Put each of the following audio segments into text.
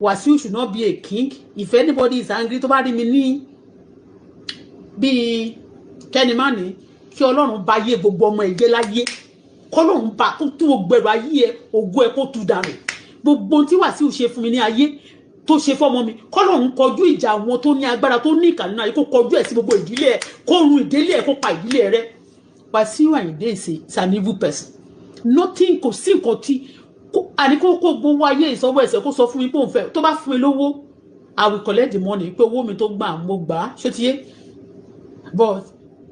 Wàsíù should not be a king. If anybody is angry, tó bá rí mi ní bíi kẹ́nìmánì, kí Ọlọ́run bá yé gbogbo ọmọ ẹ̀jẹ̀ láyé, kọ́lọ́run bá kó tú gbogbo ẹ̀rọ ayé ẹ̀, ògo ẹ̀ kó tú dànù. Gbogbo ohun tí Wàsíù ṣe fún mi ní ayé, tó ṣe fọ́mọ mi, kọ́lọ́run kọjú ìjà àwọn tó ní agbára, tó ní ìkà nínú ayé, kó kọjú ẹ̀ sí gbogbo ìdílé ẹ̀, kó run ìdílé ẹ̀, kó pa ìdílé rẹ̀. Wàsíù Àyìndé is an evil person. Nothing, kò sí nǹkan tí àní kó gbowó ayé ìsọwọ́ ẹ̀sẹ̀, kó sọ fún mi pé òun fẹ́. Tó bá fún mi lówó, I will collect the money, pé owó mi tó gbà, mo gbà á. Ṣó ti yé? But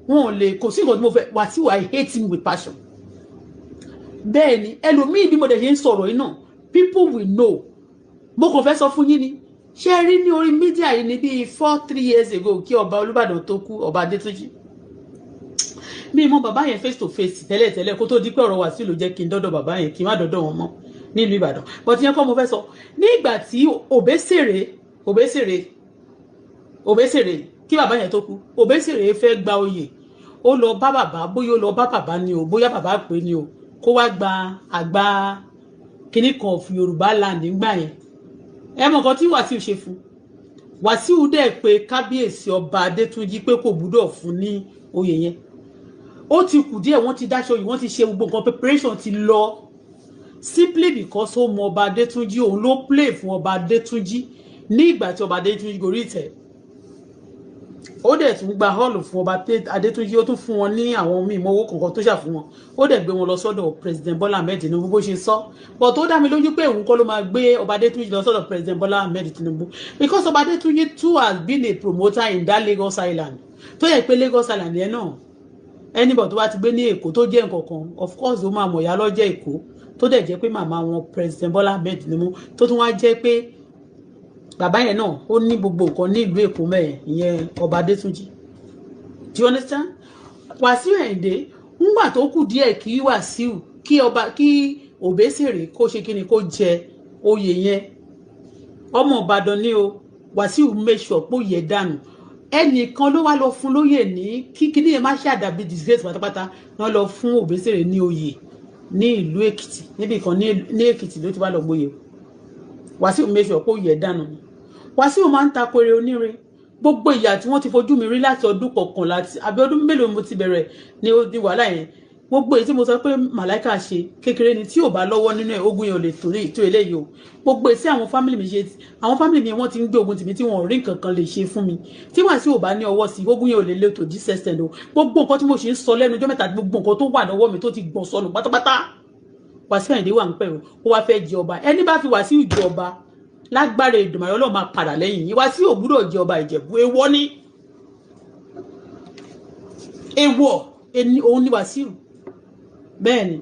wọn ò lè, kò sí nǹkan tí mo fẹ́. Wàsíù, I hate him with passion. Bẹ́ẹ̀ ni ẹlòmíì, bí mo dẹ̀ ṣe ń sọ̀rọ̀ yìí náà, people will know. Mo kàn fẹ́ sọ fún yín ni. Ṣé rí ní orí media yìí ní bíi 4, 3 years ago, kí ọba Olúbàdàn tó kú, Ọba Adétúnjì, mi mọ bàbá yẹn face to face tẹ́lẹ̀tẹ́lẹ̀, kó tó di pé ọ̀rọ̀ Wàsíù ló jẹ́ kí n dọ́dọ̀ bàbá yẹn, kí n má dọ́dọ̀ wọn mọ́ nílùú Ìbàdàn. But yẹn kọ́ mo fẹ́ sọ. Ní ìgbà tí Òbésèré, Òbésèré, Òbésèré, kí bàbá yẹn tó kú, Òbésèré fẹ́ gba oyè. Ó lọ bá bàbá, bóyá ó lọ bá bàbá ni o, bóyá bàbá pè ni o, kó wá gba àgbà kinní kan of Yorùbá land nígbà yẹn. Ẹ mọ̀ nǹkan tí Wàsíù ṣe fún Wàsíù? Dẹ̀ pé kábíyèsí Ọba Adétúnjì pé kò gbúdọ̀ fún ní oyè yẹn. Ó ti kù díẹ̀, wọ́n ti dáṣọ yìí, wọ́n ti ṣe gbogbo nǹkan, preparation ti lọ. Simply because ó mọ Ọba Adétúnjì, òun ló play fún Ọba Adétúnjì ní ìgbà tí Ọba Adétúnjì gorí ìtẹ́. Ó dẹ̀ tún gba hall fún Ọba Adétúnjì, ó tún fún wọn ní àwọn míì mọ́wó kankan tó ṣà fún wọn. Ó dẹ̀ gbé wọn lọ sọ́dọ̀ President Bola Ahmed Tinubu, bó ṣe sọ. But ó dá mi lójú pé òun kọ́ ló máa gbé Ọba Adétúnjì lọ sọ́dọ̀ President Bola Ahmed Tinubu, because Ọba Adétúnjì too has been a promoter in that Lagos Island, tó yẹ pé Lagos Island yẹn náà, anybody tó bá ti gbé ní Èkó tó jẹ́ nǹkan kan, of course ó máa mọ̀ ìyá lọ́jọ́ Èkó, tó dẹ̀ jẹ́ pé màmá wọn, President Bola Ahmed Tinubu, tó tún wá jẹ́ pé bàbá yẹn náà, ó ní gbogbo nǹkan ní ìlú Èkó mẹ́ẹ̀, ìyẹn Ọba Adétúnjì. Do you understand? Wàsíù Àyìndé, ńgbà tó kù díẹ̀ kí Wàsíù, kí ọba, kí Òbésèré kó ṣe kí ni, kó jẹ oyè yẹn, ọmọ Ìbàdàn ni o, Wàsíù make sure pé ó yẹ dànù. Ẹnìkan ló wá lọ fún lóyè ní kí kíní yẹn má ṣàdàbí disgrace pátápátá. Wọ́n lọ fún Òbésèré ní oyè ní ìlú Èkìtì, níbì kan ní Èkìtì ló ti wá lọ gboyè. Wàsíù make sure pé ó yẹ dànù ni. Wàsíù máa ń takore oníre. Gbogbo ìyà tí wọ́n ti fojú mi rí láti ọdún kọkànlá àbí ọdún mélòó mo ti bẹ̀rẹ̀ ní ní wàhálà yẹn, gbogbo èyí tí mo sọ pé màláìka ṣe kékeré ni. Tí ò bá lọ́wọ́ nínú ẹ̀, ogun yẹn ò lè torí tó eléyìí o. Gbogbo èyí tí àwọn family mi ṣe, àwọn family mi, wọ́n ti ń gbé ogun tìmí tí wọ́n ò rí nǹkan kan lè ṣe fún mi. Tí Wàsíù ò bá ní ọwọ́ sí, ogun yẹn ò lè lè tó this extent o. Gbogbo nǹkan tí mo ṣe ń sọ lẹ́nu ọjọ́ mẹ́ta, gbogbo nǹkan tó wà lọ́wọ́ mi tó ti gbọ̀n sọnù pátápátá, Wàsíù Àyìndé wà ń pẹ̀ o. Ó wá fẹ́ jẹ ọba. Ẹni bá fi Wàsíù jẹ ọba, lágbára Èdùmàrè, Ọlọ́run máa padà lẹ́yìn yín. Wàsíù ò gbúdọ̀ jẹ ọba Ìjẹ̀bú. Èèwọ̀ ni, èèwọ̀ òun ni Wàsíù. Bẹ́ẹ̀ ni.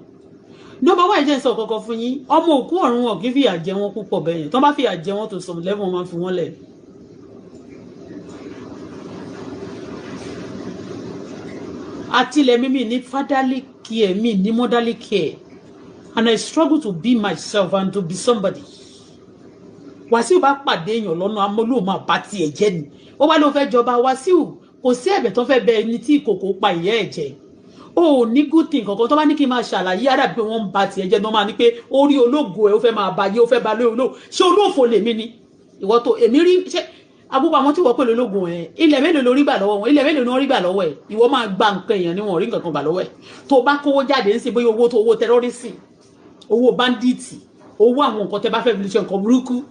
Nọ́mbà wáyé, jẹ́ sọ kankan fún yín. Ọmọ òkú ọ̀run, wọn kì í fìyà jẹ wọn púpọ̀ bẹ́ẹ̀ yẹn. Tó bá fìyà jẹ wọn tó some level, wọn máa fi wọ́n lẹ̀. Àtìlẹ̀ mímì ní fatherly care mi, ní motherly care, and I struggle to be myself and to be somebody. Wàsíù bá pàdé èèyàn lọ́nà, amólú máa bá tiẹ̀ jẹ́ ni. Ó wá ló fẹ́ jọba. Wàsíù, kò sí ẹ̀bẹ̀ tó fẹ́ bẹ ẹni tí ìkòkò pa ìyá ẹ̀ jẹ. O ò ní good thing kankan. Tó bá ní kí n máa ṣàlàyé ara pé wọ́n ń ba tiẹ̀ jẹ́, tó máa ní pé ó rí ológo ẹ̀, ó fẹ́ máa ba yé, ó fẹ́ ba lé ológo. Ṣé olófo lèmi ni? Ìwọ tó èmi rí, ṣé agbógbó àwọn tí wọ́n pè lólógun ẹ̀, ilẹ̀ mélòó ló rí gbà lọ́wọ́ wọn? Ilẹ̀ mélòó ni wọ́n rí gbà lọ́wọ́ ẹ̀? Ìwọ máa gba nǹkan èèyàn ni, wọ́n rí nǹkan kan gbà lọ́wọ́ ẹ̀. Tó bá kówó jáde ń sìn, bóyá owó tó owó terrorism, owó bandit, owó àwọn nǹkan tẹ́ bá fẹ́ fi ṣe nǹkan burúkú,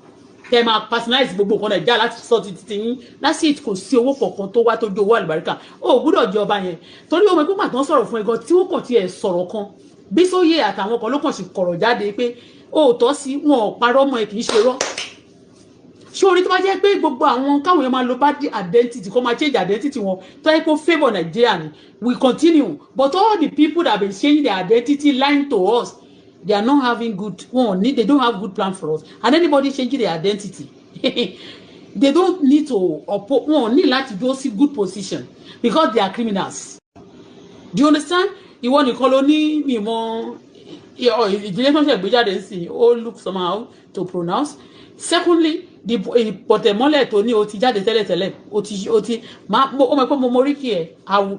tẹ́ máa personalize gbogbo nǹkan Nàìjíríà láti sọ ti ti yín lásìkò, kò sí owó kọ̀ọ̀kan tó wá tó ju owó àlùbáríkà. Ó gbúdọ̀ jẹ ọba yẹn, torí ọmọ ìpínpà tó ń sọ̀rọ̀ fún ẹgan tí ó kàn tiẹ̀ sọ̀rọ̀ kan bí sóyè àtàwọn kan ló kàn sì kọ̀rọ̀ jáde pé ó tọ́ sí wọn, ò parọ́ mọ́ ẹ, kì í ṣe rọ́. Ṣé orí tó bá jẹ́ pé gbogbo àwọn káwọn èèyàn máa lo bad identity, kó máa change identity wọn, tó yẹ kó favour Nigeria ni, we continue. But all the people that been changing their identity, lying to us, they are not having good one. They don't have good plan for us. And anybody changing their identity, they don't need to oppose wọn ní láti dúró sí good position, because they are criminals. Do you understand? Ìwọ nìkan ló ní mímọ̀ ìdílé tó ń ṣe ìgbéjáde sí. Ó look somehow to pronounce. Secondly, the ìpọ̀tẹ̀mọ́lẹ̀ tó ní o ti jáde tẹ́lẹ̀tẹ́lẹ̀, o ti máa ó mọ̀ pé mo mọ oríkì ẹ̀.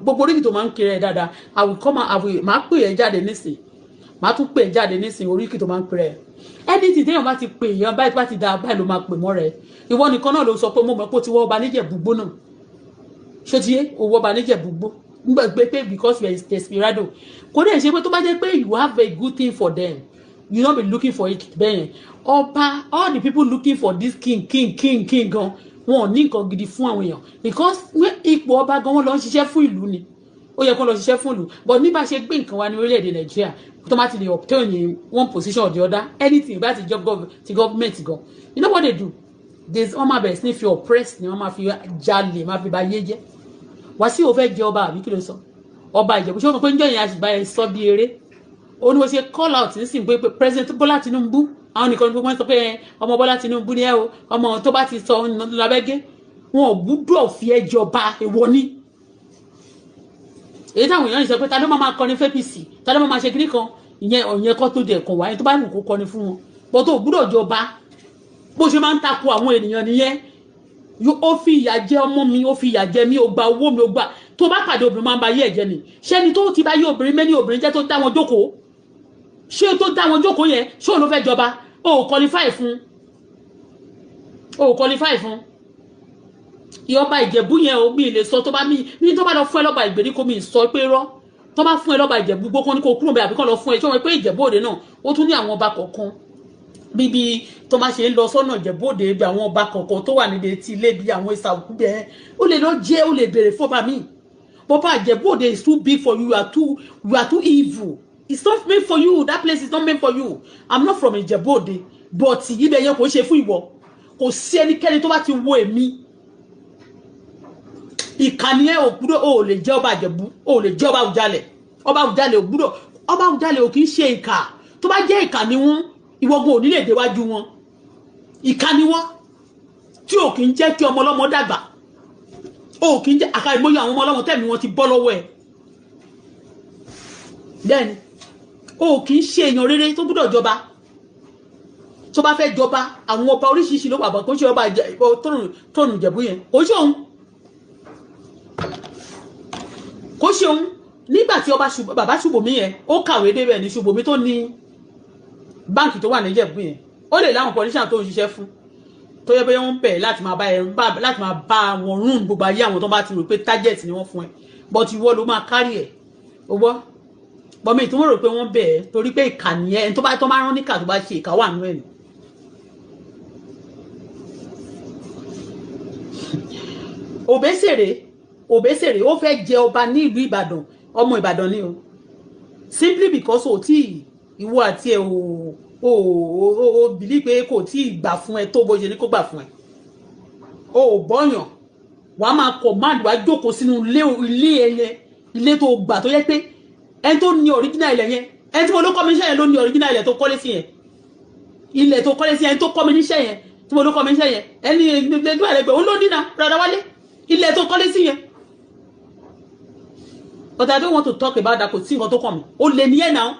Gbogbo oríkì tó máa ń kiri ẹ̀ dáadáa, I will come out, I will máa pè ẹ́ jáde nísìn. Màá tún pè jáde nísìnyí, oríkì tó máa ń pè rẹ̀. Anything téèyàn bá ti pè èèyàn báyìí, tó bá ti da báyìí, ló máa pè mọ́ rẹ̀. Ìwọ nìkan náà ló sọ pé mo mọ̀ pé ó ti wọ́ ọba níjẹ̀bú gbó náà. Ṣé ti yé? Owó ọba níjẹ̀bú gbó gbé pé because you are desperado. Kò dẹ̀ ṣe pé tó bá jẹ́ pé you have a good thing for them, you no be looking for it bẹ́ẹ̀. Ọba, all the people looking for this king, king, king, king gan, wọn ò ní nǹkan gidi fún àwọn èèyàn, because ipò ọba gan, wọn lọ ń ṣiṣẹ́ fún ìlú ni. Ó yẹ kó lọ ṣiṣẹ́ fún ìlú, but ní bá ṣe gbé nǹkan wa ní orílẹ̀-èdè Nàìjíríà, tó bá ti lè obtain in one position or the other, anything bá ti jọ ti government gan, you know what they do? Wọ́n máa bẹ̀rẹ̀ sí ní fi oppress ni, wọ́n máa fi jalè, máa fi ba yé jẹ́. Wàsíù, ó fẹ́ jẹ ọba, àbí kí ló sọ? Ọba Ìjẹ̀bú. Ṣé o mọ̀ pé níjọ́ yẹn àṣìbá yẹn sọ bí eré? Ó ní mo ṣe call out nísìnyí pé President Bọ́lá Tinubu, àwọn nìkan ní wọ́n sọ pé ọmọ Bọ́lá Tinubu ni ẹ o. Ọmọ tó bá ti sọ lábẹ́gẹ́, wọn ò gbúdọ̀ fi ẹ jọba. Èèwọ̀ ni. Èyí táwọn èèyàn sọ pé ta ló máa kọrin fún APC, ta ló máa ṣe kíní kan, ìyẹn ọ̀yẹn kọ́ tó dẹ̀ kàn wáyé. Tó bá wù kó kọrin fún wọn bọ́, tó gbúdọ̀ jọba. Bó ṣe máa ń takò àwọn ènìyàn nìyẹn. Ó fi ìyà jẹ ọmọ mi, ó fi ìyà jẹ mí, ó gba owó mi, ó gba. Tó bá pàdé obìnrin, máa ń ba ayé ẹ̀jẹ̀ ni. Ṣẹ́ni tó ti bá yé obìnrin mẹ́ni obìnrin jẹ́, tó dá wọn jókòó, ṣé tó dá wọn jókòó yẹn, ṣé òun ló fẹ́ jọba? O ò qualify fún, o ò qualify fún ìyọba Ìjẹ̀bú yẹn o. Mi lè sọ tó bá mi ní tó bá lọ fún ẹ lọ́ba ìgbèríko, mi sọ pé rọ́. Tó bá fún ẹ lọ́ba Ìjẹ̀bú gbókó ní kó kúrò bẹ́ẹ̀, àbí kó lọ fún ẹ. Ṣé wọn pé Ìjẹ̀bú Òde náà, ó tún ní àwọn ọba kọ̀ọ̀kan bíbí tó máa ṣe ń lọ sọ́nà Ìjẹ̀bú Òde, bí àwọn ọba kọ̀ọ̀kan tó wà níbi etí ilé, bí àwọn ìsà òkú bẹ́ẹ̀, ó lè lọ jẹ́, ó lè béèrè fọ́ba mi. Bọ́bá Ìjẹ̀bú Òde is too big for you. You are too evil. It's not made for you. That place is not made for you. I'm not from Ìjẹ̀bú Òde, but ibẹ̀ yẹn kò ṣe fún ìwọ. Kò sí ẹnikẹ́ni tó bá ti wo èmi, ìkànnì ẹ ò gbúdọ̀. Ò lè jẹ́ ọba Ìjẹ̀bú, ò lè jẹ́ ọba Àwùjalẹ̀. Ọba Àwùjalẹ̀ ò gbúdọ̀. Ọba Àwùjalẹ̀ ò kì í ṣe ìkà. Tó bá jẹ́ ìkà ni wọ́n, ìwọ́gun ò ní lè déwájú wọn. Ìkà ni wọ́n tí ò kì í jẹ́ kí ọmọ ọlọ́mọ dàgbà, ò kì í jẹ́ àkà ìmọ̀yọ àwọn ọmọ ọlọ́mọ tẹ̀mí wọn ti bọ́ lọ́wọ́ ẹ̀. Bẹ́ẹ̀ni, ò kì í ṣe èèyàn rere tó gbúdọ̀ jọba. Tó bá fẹ́ jọba, àwọn ọba oríṣiríṣi ló wà bọ̀. Kó ṣe ọba tóònù Ìjẹ̀bú yẹn, kò ṣe òun, kò ṣe òun. Nígbà tí ọba bàbá Ṣùbòmí yẹn, ó kàwé débẹ̀ ní Ṣùbòmí tó ní báǹkì tó wà níjẹ̀bú yẹn, ó lè láwọn politician tó ń ṣiṣẹ́ fún, tó yẹ bóyá wọ́n ń bẹ̀ láti máa bá ẹ, láti máa bá wọn rún gbogbo ayé àwọn tó bá ti rò pé target ni wọ́n fún ẹ, but ìwọ ló máa kárí ẹ̀. O gbọ́ bọ́mí tí wọ́n rò pé wọ́n bẹ̀ ẹ́ torí pé ìkà nìyẹn. Ẹni tó bá tó máa rán níkà, tó bá ṣe ìkà wà nínú ẹ̀ ni. Òbésèré, Òbésèré, ó fẹ́ jẹ ọba ní ìlú Ìbàdàn. Ọmọ Ìbàdàn ni o. Simply because o tí ìwọ àti ẹ ò bìlí pé kò tí ì gbà fún ẹ tó bó ṣe ní kó gbà fún ẹ, o ò gbọ́yàn, wàá máa command, wàá jókòó sínú ilé, ilé ẹ yẹn, ilé tó gbà, tó yẹ pé ẹni tó ní original ilẹ̀ yẹn, ẹni tí mo ló kọ́ mi níṣẹ́ yẹn ló ní original ilẹ̀ tó kọ́lé sí yẹn, ilẹ̀ tó kọ́lé sí yẹn. Ẹni tó kọ́ mi níṣẹ́ yẹn, tí mo ló kọ́ mi níṣẹ́ yẹn, ẹni ẹni tó wà lẹ́gbẹ̀ẹ́ òun ló dínà rárá wálé ilẹ̀ tó kọ́lé sí yẹn. But I don't want to talk about that. Kò sí nǹkan tó kàn mí. Ó lè ní ẹ̀ náà.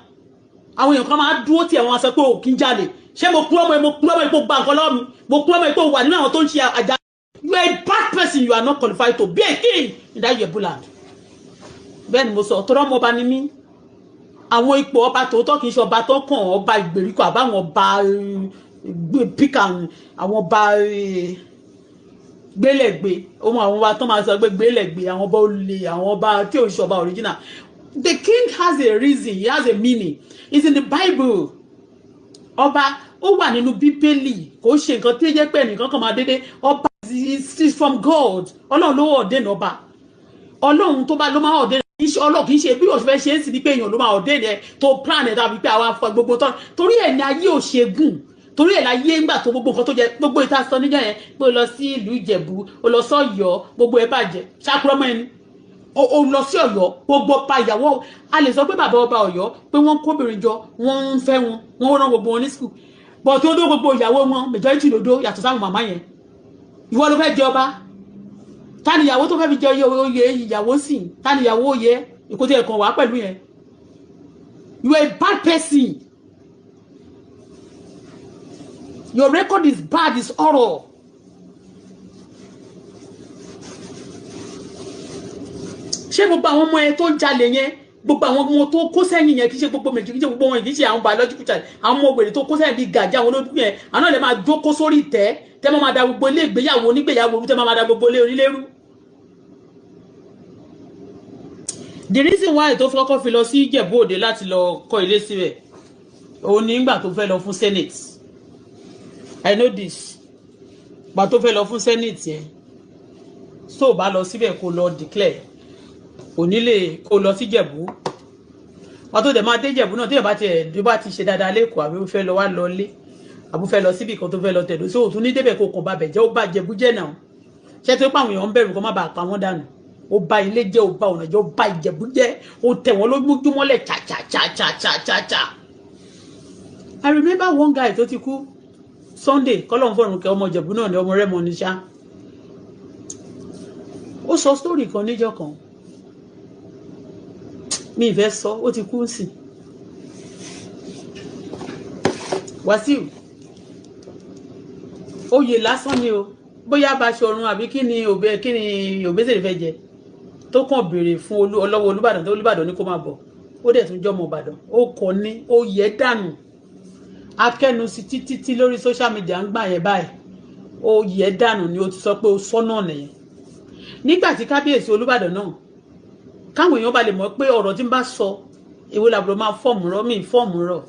Àwọn èèyàn kan máa dúró tí ẹ̀, wọ́n sọ pé ò kí ń jalè. Ṣé mo kúrò mọ́? Mo kúrò mọ́ ipò gba nǹkan lọ́wọ́ mi. Mo kúrò mọ́ ipò wà nínú àwọn tó ń ṣe àjà. You are a bad person. You are not qualified to be a king in that Ijebu land. Bẹ́ẹ̀ ni mo sọ. Tọ́rọ́ ọmọ ọba ni mí. Àwọn ipò ọba tòótọ́, kì í ṣe ọba tó kàn, ọba ìgbèríko àbáwọn ọba píkà, àwọn ọba gbélẹ̀gbé ohun, àwọn ọba tó máa sọ pé gbélẹ̀gbé, àwọn ọba olè, àwọn ọba tí ò ń ṣe ọba original. The king has a reason. He has a meaning. It's in the Bible. Ọba ó wà nínú Bíbélì. Kò ṣe nǹkan tí ó jẹ́ pé ẹnìkan kan máa dédé ọba. Is from God. Ọlọ́run ló ordain ọba. Ọlọ́run tó bá ló máa ordain. Ọlọ́run kì í ṣe bí òṣìṣẹ́ ṣe é sì ní pé èèyàn ló máa ordain ẹ tó plan ẹ, tàbí pé àwa afọ gbogbo tán. Torí ẹ̀ ní ayé ò ṣe gùn, torí ẹ̀ láyé ńgbà tó gbogbo nǹkan tó jẹ, gbogbo ìta sọ níjọ́ yẹn pé o lọ sí ìlú Ìjẹ̀bú, o lọ sọ́yọ́, gbogbo ẹ̀ bàjẹ́. Ṣàkúrọ́ mọ́ ẹni o lọ sí Ọ̀yọ́, gbogbo ọba ìyàwó, a lè sọ pé bàbá ọba Ọ̀yọ́ pé wọ́n kóbìnrin jọ, wọ́n ń fẹ́ wọn, wọ́n rán gbogbo wọn ní school, but tó dó gbogbo ìyàwó wọn, majority ló dó, yàtọ̀ sáwọn màmá yẹn. Ìwọ ló fẹ́ jẹ ọba. Ta ni ìyàwó tó fẹ́ fi jẹ oyè ìyàwó sì? Ta ni ìyàwó oyè ìkótó ẹ̀kan wà pẹ̀lú yẹn? You are a bad person. Your record is bad, is horror. Ṣé gbogbo àwọn ọmọ ẹ tó ń jalè yẹn Gbogbo àwọn ọmọ tó kó sẹ́yìn yẹn, kì í ṣe gbogbo méjì, kì í ṣe gbogbo wọn, kì í ṣe àwọn biological child, àwọn ọmọ wèrè tó kó sẹ́yìn bíi gàjà, àwọn olódùn yẹn, àwọn náà lè máa jókòó sórí ìtẹ́, tẹ́ máa da gbogbo ilé ìgbéyàwó onígbéyàwó, tẹ́ máa da gbogbo ilé onílérú. The reason why tó kọ́kọ́ fi lọ sí Ìjẹ̀bú Òde láti lọ kọ́ ilé síbẹ̀, òun ní ìgbà tó fẹ́ lọ fún Senate. I know this. Gbà tó fẹ́ lọ fún Senate yẹn, tó bá lọ síbẹ̀ kó lọ declare, kò ní lè kó lọ sí Ìjẹ̀bú. Wọn tó dẹ̀ máa dé Ìjẹ̀bú náà, téèyàn bá tiẹ̀ tó bá ti ṣe dáadáa lẹ́kọ̀ọ́, àbí ó fẹ́ lọ wá lọ lé, àbí ó fẹ́ lọ síbì kan tó fẹ́ lọ tẹ̀dó sí, òtún ní débẹ̀ kó kàn bá bẹ̀ jẹ́. Ó bá Ìjẹ̀bú jẹ́ náà. Ṣé tó pé àwọn èèyàn ń bẹ̀rù kó má bàa pa wọ́n dànù? Ó bá ilé jẹ́, ó bá ọ̀nà jẹ́, ó bá Ìjẹ̀bú jẹ́, ó tẹ̀ wọ́n lójúmọ́lẹ̀ chàchàchàchàchàchà. I remember one guy tó ti kú, Sunday kọ́lọ́n fọ̀rùn kẹ́, ọmọ Ìjẹ̀bú náà ni, ọmọ Rẹ́mọ ní ṣá. Ó sọ story kan níjọ́ kan, mi ì fẹ́ sọ, ó ti kú sí. Wàsíù, oyè lásán ni o, bóyá Baṣọ̀run àbí kí ni òbẹ, kí ni Òbésèré fẹ́ jẹ, tó kàn béèrè fún ọlọ́wọ́ Olúbàdàn, tó Olúbàdàn ní kó máa bọ̀. Ó dẹ̀ tún jọmọ Ìbàdàn, ó kọ ní ó yẹ dànù, akẹ́nu sí títí tí lórí social media ń gbà yẹn báyìí, ó yẹ dànù ni. Ó ti sọ pé ó sọ́nà nìyẹn. Nígbà tí kábíyèsí Olúbàdàn náà, káwọn èèyàn bá lè mọ̀ pé ọ̀rọ̀ tí ń bá sọ, èwo làbúrò máa form rọ mí form rọ.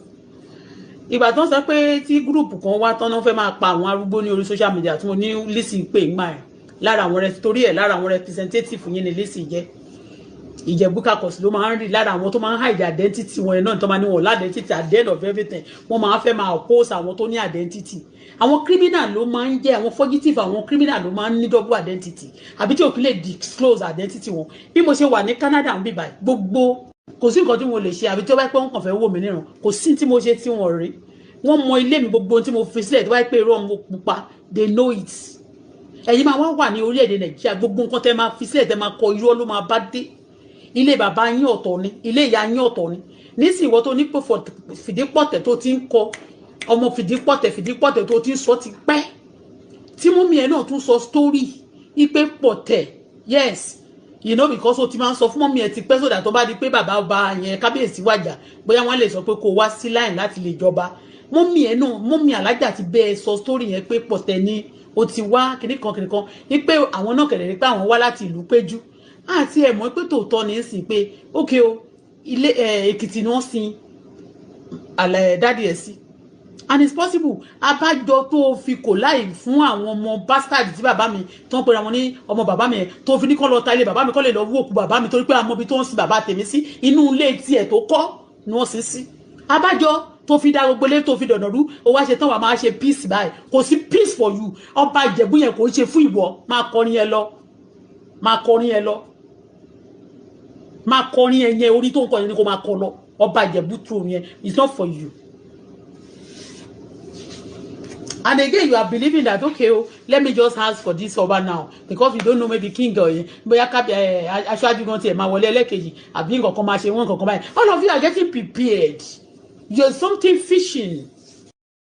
Ìgbà tó ń sọ pé tí group kan wá tán náà fẹ́ máa pa àwọn arúgbó ní orí social media, tí mo ní Lizzy pé ń gbà ẹ̀ lára àwọn rẹ, torí ẹ̀ lára àwọn representative yín ni Lizzy jẹ́. Ìjẹ̀bú caucus ló máa ń rí lára àwọn tó máa ń hide identity wọn náà, tó máa ní wọn identity. At the end of everything, wọ́n máa fẹ́ máa oppose àwọn tó ní identity. Àwọn criminal ló máa ń jẹ́ àwọn fugitive, àwọn criminal ló máa ń ní double identity, àbí tí òkú lè disclose identity wọn. Bí mo ṣe wà ní Canada ń bíbáyìí, gbogbo kò sí nǹkan tí mo lè ṣe, àbí tí ó bá pẹ́ wọn kàn fẹ́ wò mí níran, kò sí tí mo ṣe tí wọ́n rí. Wọ́n mọ ilé mi, gbogbo tí mo fi sílẹ̀, tó bá pẹ́ irọ́ mo pupa, they know it. Ẹ̀yin máa wá wà ní orílẹ̀-èdè Nàìjíríà, gbogbo nǹkan tẹ́ máa fi sílẹ̀, tẹ́ máa kọ, irọ́ ló máa bá dé. Ilé bàbá yín ọ̀tọ̀ ni, ilé ìyá yín ọ̀tọ̀ ni. Nísìnyí, ìwọ tó ní pé fìdípọ̀tẹ̀ tó ti ń kọ ọmọ fìdípọ̀tẹ̀, fìdípọ̀tẹ̀ tó ti ń sọ ti pẹ́, tí mummy ẹ̀ náà tún sọ story ipe pọ̀tẹ̀. Yes, because o ti máa ń sọ fún mummy ẹ̀ ti pẹ́, sódà tó bá di pé bàbá ọba yẹn, kábíyèsí wàjà, bóyá wọ́n lè sọ pé kó wá sí line láti lè jọba. Mummy ẹ̀ náà, mummy alájà ti bẹ́ẹ̀ sọ story yẹn pé pọ̀tẹ̀ ni o ti wá, kìnnìkan kìnnìkan, ní pé àwọn náà kẹ̀lẹ́ ní pé àwọn wá láti ìlú Péjú. Àti ẹ̀ mọ̀ pé tòótọ́ ní í sìn pé ókè o, ilé Èkìtì ni wọ́n sin àlẹ́ daddy ẹ̀ sí. And it's possible. Abájọ tó fi kò láì fún àwọn ọmọ bastard tí bàbá mi tó ń pera wọn ní ọmọ bàbá mi yẹn, tó fi ní kọ́ lọ ta ilé bàbá mi, kọ́ lè lọ wú òkú bàbá mi, torí pé àmọ́ ibi tó ń sin bàbá tèmi sí, inú ilé tiẹ̀ tó kọ́ ni wọ́n sin sí. Abájọ tó fi dá gbogbo ilé, tó fi dọ̀nà rú. Ó wá ṣe tán, wà máa ṣe peace báyìí. Kò sí peace for you. Ọba Ìjẹ̀bú yẹn kò ń ṣe fún ìwọ. Máa kọrin yẹn lọ, máa kọrin yẹn lọ, máa kọrin yẹn yẹn. Orí tó ń kọ yẹn ni kò máa kọ lọ. Ọba Ìjẹ̀bú throne yẹn is not for you. And again, you are believing that, okay, oh, let me just ask for this ọba now, because we don't know, maybe king or bóyá kábí aṣáájú gan tiẹ̀ máa wọlé ẹlẹ́kejì, àbí nǹkan kan máa ṣe wọ́n, nǹkan kan báyìí. All of you are getting prepared. You're something fishing.